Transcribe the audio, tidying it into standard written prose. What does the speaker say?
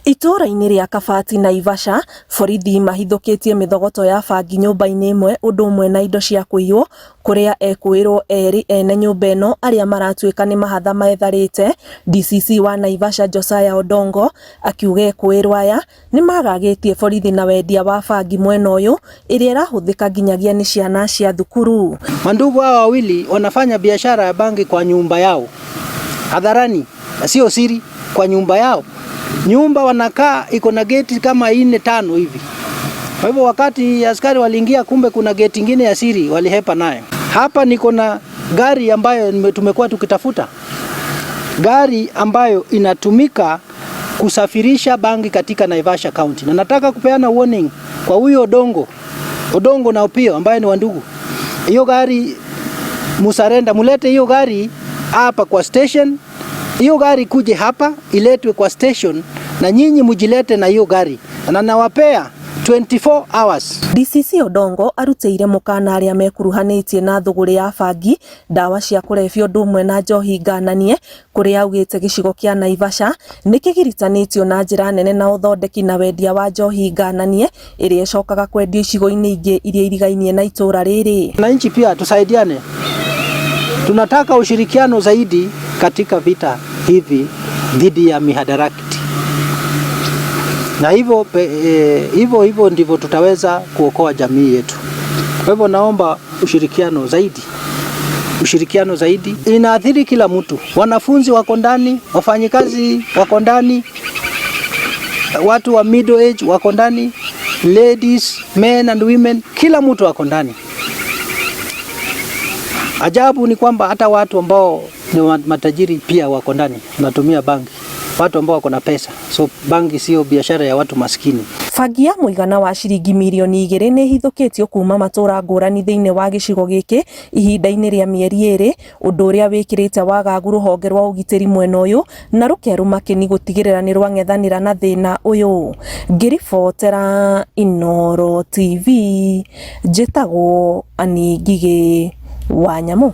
Itũũra-inĩ rĩa Kabati, Naivasha, borithi mahithũkĩtie mĩthogoto ya bangi nyũmba-inĩ ĩmwe ũndũ ũmwe na indo cia kũiywo kũrĩa ekũĩrwo erĩ ene nyũmba ĩno arĩa maratuĩka nĩ mahatha metharĩte, DCC wa Naivasha Josiah Odongo akiuga ekũĩrwo aya nĩ magagĩtie borithi na wendia wa bangi mwena ũyũ ĩrĩa ĩrahũthĩka nginyagia nĩ ciana cia thukuru. Mandugu hawa wawili wanafanya biashara ya bangi kwa nyumba yao hadharani, sio siri, kwa nyumba yao. Nyumba wanakaa iko na geti kama nne tano hivi. Kwa hivyo wakati askari waliingia, kumbe kuna geti ingine ya siri walihepa nayo. Hapa niko na gari ambayo tumekuwa tukitafuta, gari ambayo inatumika kusafirisha bangi katika Naivasha County, na nataka kupeana warning kwa huyo Odongo, Odongo na Opio ambaye ni wandugu. Hiyo gari musarenda, mulete hiyo gari hapa kwa station. Hiyo gari kuje hapa iletwe kwa station, na nyinyi mujilete na hiyo gari, na nawapea 24 hours. DCC Odongo arutĩire mũkana arĩa mekuruhanĩtie na thũgũrĩ ya bangi, ndawa cia kũrebia ũndũ ũmwe na njohi ngananie, kũrĩa augĩte gĩcigo kĩa Naivasha nĩ kĩgiritanĩtio na njĩra nene na ũthondeki na wendia wa njohi ngananie ĩrĩa ĩcokaga kwendio icigo-inĩ ingĩ iria irigainie na itũũra rĩrĩ. Wananchi pia tusaidiane, tunataka ushirikiano zaidi katika vita hivi dhidi ya mihadarati, na hivyo hivyo hivyo ndivyo tutaweza kuokoa jamii yetu. Kwa hivyo naomba ushirikiano zaidi, ushirikiano zaidi. Inaathiri kila mtu, wanafunzi wako ndani, wafanyikazi wako ndani, watu wa middle age wako ndani, ladies, men and women, kila mtu wako ndani. Ajabu ni kwamba hata watu ambao ni matajiri pia wako ndani, wanatumia bangi, watu ambao wako na pesa. So bangi sio biashara ya watu maskini. Bangi ya mũigana wa ciringi mirioni 2 nĩ ĩhithũkĩtio kuma matũra ngũrani thĩinĩ wa gĩcigo gĩkĩ ihinda-inĩ rĩa mĩeri 2, ũndũ ũrĩa wĩkĩrĩte wagagu rũhonge rwa ũgitĩri mwena ũyũ na rũkerũma kĩni gũtigĩrĩra nĩ rwang'ethanĩra na thĩna ũyũ. Ngĩribotera Inooro TV, njĩtagwo Annie Ngigĩ wa Nyamũ.